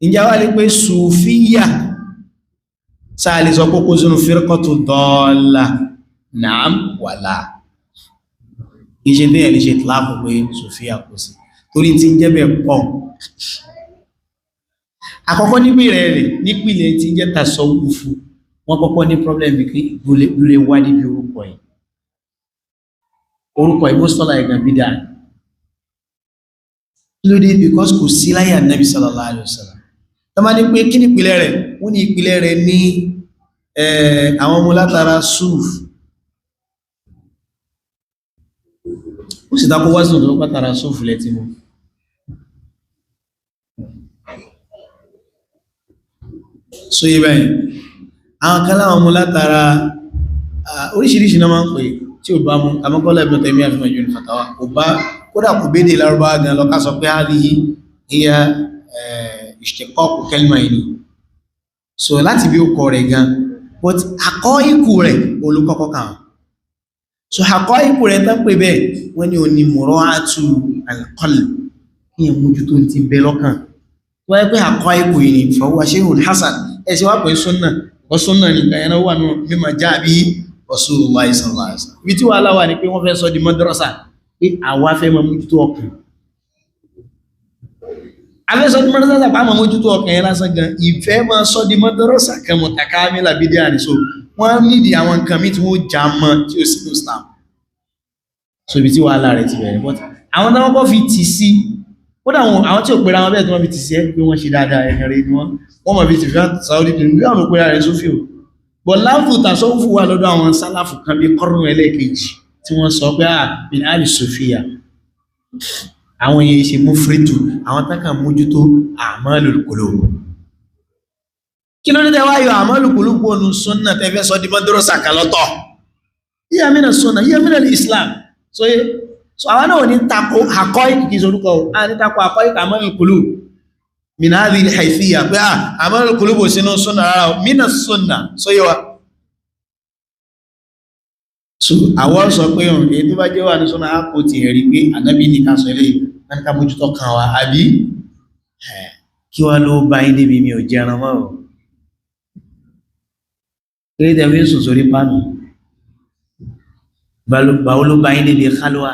Ìjẹ́ wá lè pé sùfíyà sáà lè sọ kókó sínú firqatu dọ́ọ̀lá? Naam wàlá. Iṣẹ́ tí ẹ̀ lè ṣe tìláàpù pé sùfíyà kò sí, torí tí ń jẹ́ bẹ́ẹ̀ pọ̀. Àkọ́kọ́ nípìnlẹ̀ rẹ̀, nípìnlẹ̀ tí ń jẹ́ tasawufu, wọ́n kọ́kọ́ ní problem kí lè wá níbi orúkọ yìí. Orúkọ yìí mọ́sọ́lá ẹ̀gàn bídà lóde, because kò sí láyé Ànábì sallallahu alaihi wasallam. Tó má ní pé kí ní ìpìlẹ̀ rẹ̀, wọ́n ní ìpìlẹ̀ rẹ̀ ní àwọn ọmọ látara sùf. Ó sì takó wásùn tó pátara sùf lẹ́tí mú. So yí báyìí, àwọn kan láwọn mú látara oríṣiríṣi náà máa ń pè tí ò bá mú. Àmọ́kọ́lá Ibn Taymiyyah fi Majmu' al-Fatawa kò bá, kódà kò bédè Lárúbáwá gan lọ ká sọ pé hadhihi hiya ishtiqaq kalima yìí ni. So láti bí ó kọ rẹ̀ gan, but àkọ́ ikú rẹ̀ olùkọ́kọ́ kàn. So àkọ́ ikú rẹ̀ tán pé bẹ́ẹ̀, wọ́n ní òní mura'atu al-qalb, kí ẹ mójútó ti bẹ lọ́kàn. Wọ́n yẹ pé àkọ́ ikú yìí ni fahuwa shay'un hasan, ẹ sì wá pé súnà ọ súnà nìkan yẹn wà nù mímọ̀ jáàbí Rasulullah sallallahu alaihi wasallam. Ibi tí wàhálà wà ní pé wọ́n fẹ́ sọ di madrasa, pé àwa fẹ́ máa mójútó ọkàn. Afẹ́ sọ di madrasa pa máa mójútó ọkàn yẹn lásán gan, ìfẹ́ máa sọ di madrasa kan mutakamila bídíà ní. So wọ́n nídìí àwọn nǹkan mi tí wọ́n já mọ́ tí ó sì ní Islam. So ibi tí wàhálà rẹ̀ ti bẹ̀rẹ̀, but àwọn tí wọ́n kọ́ fi tì sí, kódà àwọn tí ò pera wọn bẹ́ẹ̀ tí wọ́n fi tì sí ẹ́ pé wọ́n ṣe dáadáa, ẹ̀yàn rẹ̀ ni wọ́n, wọ́n mọ̀ fi tì fi Saudi bí àwọn òpera rẹ̀ sófì o. Bọ̀ láàfù tàṣọ́fù wà lọ́dọ̀ àwọn sálàfù kan bí kọ́rùn ẹlẹ́ẹ̀kejì tí wọ́n sọ pé à min ali sofia, àwọn yẹn ṣe mú fírítù, àwọn tákà mójútó a'malul qulub. Kí ló ní tẹ́ wá yọ a'malul qulub kó nu sunna tẹ́ fẹ́ sọ di madrasa kan lọ́tọ̀? Hiya mina sunna, hiya mina islam. So yé, so àwọn náà ní tako àkọ́ ìkìkì sorúkọ, a ní tako àkọ́ ìkì a'malul qulub min hadhihi al-haythiyya pé a'malul qulub sínú sunna rárá, mina sunna. So yé wa. So àwọn sọ pé ọ̀rùn èyí tó bá jẹ́ wà ní súnà ápò ti ẹ̀rí pé ànábì ní ká sọ ilé wọn ká mójútó kan wa, àbí kí wá ló bá yín débi mi ò jẹran mọ́ o, kí ló fi ń sùn sórí pánù, báwo ló bá yín débi kálúwà,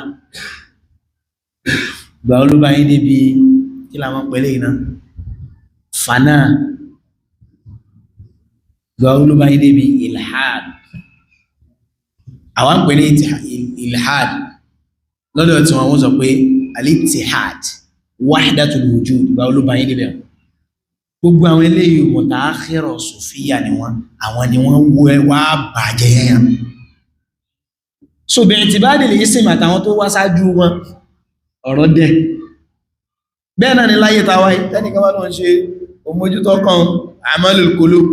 báwo ló bá yín débi kí làwọn pẹ̀lẹ́ yìí náà fànà, báwo ló bá yín débi ilhad. Àwọn pè ní ilhad lọ́dọ̀ tí wọ́n sọ pé al-ittihad wahdatul wujud, báwo ló bá yín débẹ̀? Gbogbo àwọn eléyìí mutaakhira sùfíyà ni wọ́n, àwọn ni wọ́n wá bàjẹ́ yẹn. So bi'tibari al-ism àtàwọn tó wá sáájú wọn ọ̀rọ̀ dẹ̀ bẹ́ẹ̀ náà ni láyé tàwa tẹ́nìkan wá lọ́n ṣe òmójútó kan a'malul qulub,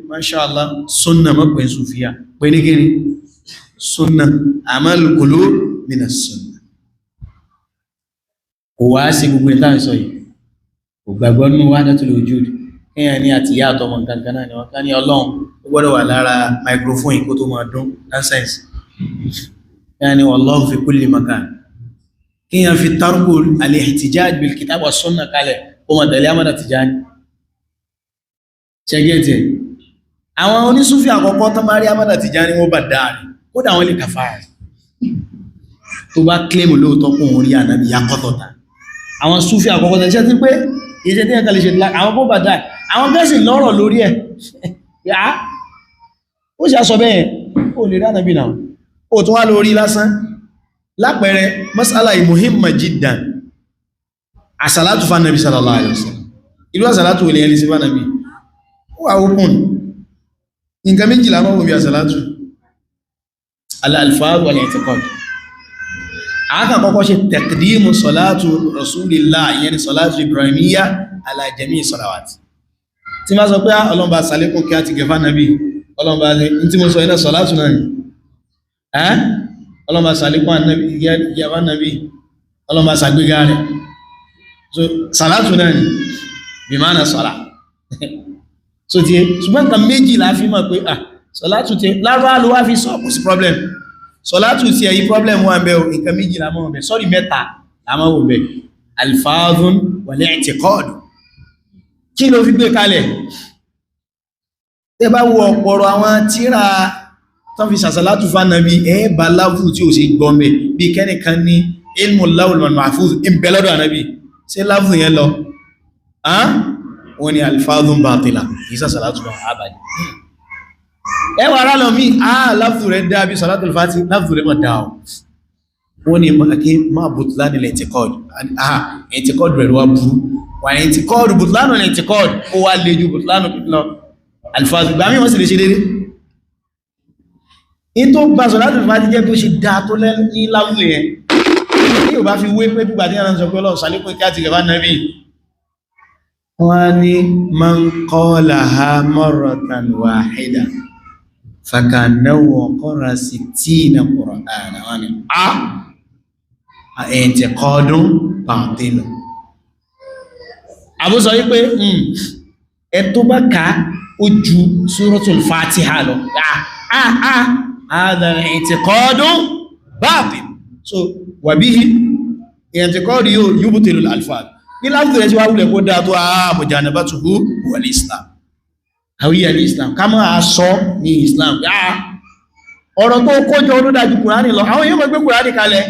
masha Allah sunna mọ́ pé sùfíyà pé ní kíni sunna a'malul qulub mina sunna. Kò wá sí gbogbo ìta ìsọ yìí, kò gbàgbọ́ nínú wahdatul wujud, kíyàn ní àti ìyá àtọmọ nǹkan kan náà ni wọ́n ká ní Ọlọ́run ó gbọ́dọ̀ wà lára microphone kó tó máa dún, nonsense. Kíyàn ní wallahu fi kulli makan, kíyàn fi tarku al-ihtijaj bil kitab wa sunna kalẹ̀ kó máa tẹ̀lé Ahmad Tijani. Ṣẹ́gẹ́tì àwọn onísúfì àkọ́kọ́ tán bá rí Ahmad Tijani wọ́n bá dáa rẹ̀, kódà wọ́n lè kàfàrà rẹ̀ tó bá kílèmù lóòótọ́ kó òun rí ànábì yakọ́tọ̀ta. Àwọn súfì àkọ́kọ́ tẹ̀ ṣe ti pé iṣẹ́ tí ẹ̀ka lè ṣe àwọn kó bàdá àwọn gẹ́sì lọ́rọ̀ lórí ẹ̀ yá ó ṣe aṣọ bẹ́ẹ̀ ó lè rí ànábì náà ó tún wá lórí lásán. Lápẹẹrẹ masala muhimma jiddan, àsàlátù fa nàbí sallallahu alaihi wasallam, irú àsàlátù wòlé ẹni sí fa nàbí ó wà open. Nǹkan méjìlá mọ́ bí àsàlátù al-alfaz wal-i'tiqad. Aka kọ́kọ́ ṣe taqdimu salatu rasulillah, ìyẹn ni salatu ibrahimiyya ala jami salawat. Tí ma sọ pé ọlọ́mbà sàlékún kí a ti gẹ̀fà nàbí ọlọ́mbà ní tí mo sọ iná salatu náà ni ọlọ́mbà sàlékún gẹ̀fà nàbí ọlọ́mbà sàgbéga rẹ̀, so salatu náà ni bí máa na sọ́lá. So ti ṣùgbọ́n nǹkan méjì la fi mọ̀ pé salatu ti lárúbá ló wá fi sọ, kò sí problem. Sọlátù tí ẹ̀yí problem wà ń bẹ o, nǹkan méjì la mọ́ ọ̀bẹ̀, sọ́rí mẹ́ta la mọ́ ọ̀bẹ̀, alfáàdùn wal i'tiqad. Kí ló fi gbé kalẹ̀? Tẹ́ bá wo ọ̀pọ̀rọ̀ àwọn tíra tán fi sàṣàlátù fánàbí, ẹ bá láfù tí ó sì gbọ́mẹ̀ bí kẹ́nìkan ní ilmu lawul mahfuz ń bẹ lọ́dọ̀ ànábì. Ṣé láfù yẹn lọ? Wọ́n ni alfáàdùn bàtìlà, kìí sàṣàlátù fún àbàdì. Ẹwà ara lọ mí, láfù rẹ̀ dá bí sàlátù fàtí, láfù rẹ̀ mọ̀ dá ọ̀. Wọ́n ni máa bùtùlánì lẹ̀ ẹ̀tìkọ́ọ̀dù. Ẹ̀tìkọ́ọ̀dù rẹ̀ wá burú. Wà ẹ̀tìkọ́ọ̀dù bùtùlánì lẹ̀ ẹ̀tìkọ́ọ̀dù, ó wá le ju bùtùlánì lọ. Alfáàdùn gbàmí wọ́n sì lè ṣe déédé. In tó bá sàlátù fàtí jẹ́ tó ṣe dá tó ní láwùlẹ̀ yẹn. Ní ò bá fi wé pé gbígbà tí wọ́n sọ pé Ọlọ́run ṣàlékún kí á ti gẹ̀fà nàbí. Wọ́n ní man qalaha marratan wahida fakanahu qara sittina Qur'ana. Wọ́n ní a i'tiqadun batil. Àbú sọ wípé ẹ tó bá ká ó ju Suratul Fatiha lọ. Hadha i'tiqadun batil. So wàbíhí i'tiqadu yóò yubtilul alfaz. Ní láwùjọ rẹ̀ tí wá wulẹ̀ kó dáa tó mujanabatuhu wal Islam. Àwíyà ní Islam, ká máa sọ ní Islam. Ọ̀rọ̀ tó kójọ ló dájú Kùránì lọ, àwọn èèyàn mọ̀ gbé Kùránì kalẹ̀.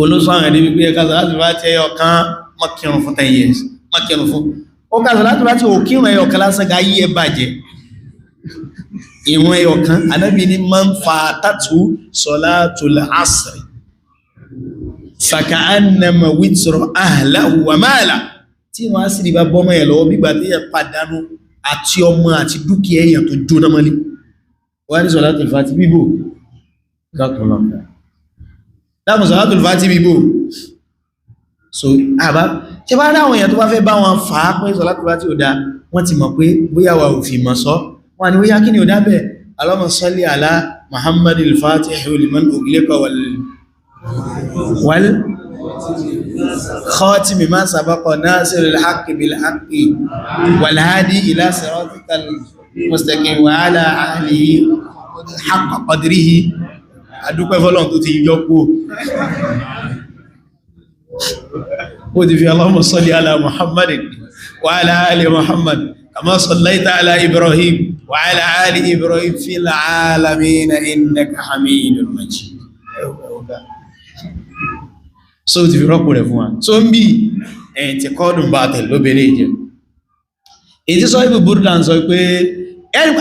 Olóṣọ́ àwọn ẹni wípé ẹka láti bá ti ẹyọ kan mọ́kírun fún 10 years, mọ́kírun fún. Ó kásọ̀ láti bá ti òkírun ẹyọ kan lásán ga yí ẹ bàjẹ́. Ìrun ẹyọ kan, Ànábì ní man fatatu salatul asri fàkàánàmà wítọrọ ahlahu wa mala. Tí wọ́n á sì rí bá bọ́mọ̀ ẹ̀ lọ́wọ́ bígbà tí yẹn pàdánù àti ọmọ àti dúkìá èèyàn tó jóná mọ́lé. Wọ́n ní sọ̀látùl fàtí bíbò. Dákùn sọ̀látùl fàtí bíbò. So àbá ṣe bá ráwọn èèyàn tó bá fẹ́ bá wọn fà á pé sọ̀látùl fàtí ò dáa, wọ́n ti mọ̀ pé bóyá wà ò fi mọ̀ sọ. Wọ́n ní bóyá kí ni ò dá bẹ́ẹ̀? Allahumma salli ala Muhammadil Fatihi liman ughliqa wal khatimi ma sabaqa nasiril haqqi bil haqqi wal hadi ila siratikal mustaqim wa ala alihi haqqa qadrihi. Adúpẹ́ fọ́lọ́run tó ti yọ kú ó ti fi Allahumma salli ala Muhammadin wa ala ali Muhammad kama sallaita ala Ibrahim wa ala ali Ibrahim fil alamin innaka hamidun majid. So ti fi rọ́pò rẹ̀ fún wa. So ń bí ẹ̀yìn tí kọ́dùn bá tẹ̀ lóbẹ̀rẹ̀ ìjẹ́. Èyí tí sọ ibù Burda ń sọ pé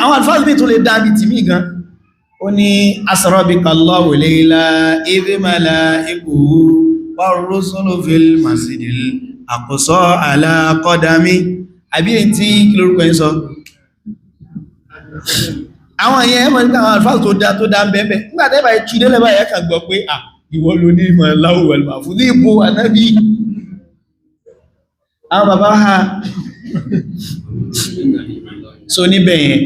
àwọn alfáàzì mi tún lè dábì tì mí gan. Ó ní asra bika Allahu layla idh malaikuhu war-rusulu fil masjidil aqsa ala qadami. Àbí èyí tí kí lórúkọ yín sọ? Àwọn èèyàn ẹ̀mọ̀ nípa àwọn alfáàzì tó dá ń bẹ́ẹ̀ bẹ́ẹ̀. Nígbà tẹ́ bá tú délẹ̀ báyìí ẹ kàn gbọ́ pé à ìwọ ló ní ìmọ̀ láwùwẹ̀ fún ní ìbò ànábì. Àwọn bàbá ha so níbẹ̀ yẹn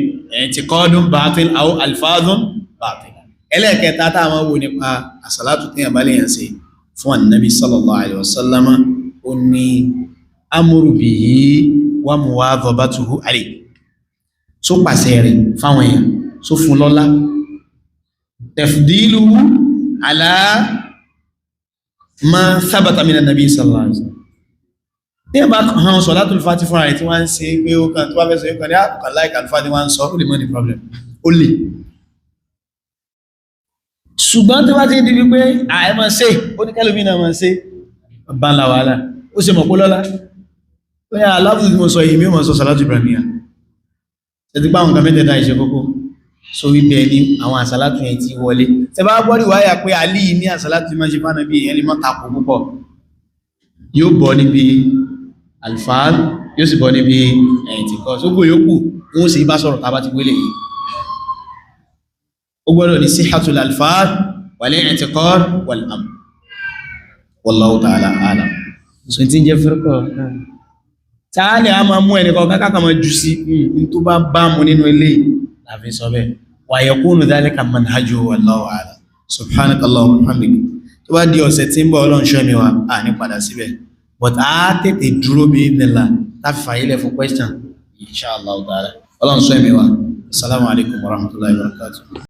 i'tiqadun batil aw alfazun batil. Ẹlẹ́ẹ̀kẹta táwọn wò nípa àsàlátù tí yàn bá lè yàn sí fún ànábì sallallahu alaihi wasallam, ó ní amru bihi wa muwadhabatuhu alayhi. So pàṣẹ rẹ̀ fáwọn èèyàn, so fún lọ́lá, tafdiluhu ala ma thabata min an-nabi sallallahu alaihi wasallam. Ní ẹ̀bá hàn sọ̀látùl fàtí fúnra rẹ̀ tí wọ́n ń ṣe pé ó kàn tó bá fẹ́ sọ yóò kàn ní àkùkà láìka alfàtí wọ́n ń sọ, ó lè mọ́ ní problem, ó lè. Ṣùgbọ́n tó bá ti di wípé àìmọ̀ ṣe, ó ní kẹ́lómi náà mọ̀ ṣe, bá ń la wàhálà, ó ṣe mọ̀ pó lọ́lá. Ó yà aláàbùsù tí mo sọ yìí, mi ò mọ̀ sọ sọ̀látù Ibrahimiyya. Ṣé ti pa àwọn nǹkan mẹ́tẹ̀ẹ̀ta ìṣe kókó? So ibẹ̀ ni àwọn àsàlátù yẹn ti wọlé. Ṣé bá gbọ́dọ̀ wáyà pé Àlí ní àsàlátù máa ṣe fánà bí ẹni mọ́ takò púpọ̀. Yóò bọ́ níbi alfáàl, yóò sì bọ́ níbi ẹ̀yìn tí kọ́. Sógbò yóò kù, wọ́n sì bá sọ̀rọ̀ tàbá ti wélé yìí. Ó gbọ́dọ̀ ní síhàtul alfáàl wal i'tiqad wal amr. Wallahu ta'ala a'lam. So tí ń jẹ́ fírkọ̀. Táà ní a máa mú ẹnì kọ̀ọ̀kan káàkà máa jù sí ní tó bá bá mu nínú ilé láfi sọ bẹ́ẹ̀. Wa yakunu dhalika manhajuhu wallahu a'lam. Subhanakallahumma wa bihamdik. Tó bá di ọ̀sẹ̀ tí ń bọ̀ Ọlọ́run ṣọ́ mi wá, à ní padà síbẹ̀. But a tètè dúró bí nílá láti fàyílẹ̀ fún question. Insha Allah ta'ala. Ọlọ́run ṣọ́ mi wá. Assalamu alaikum wa rahmatullahi wa barakatuh.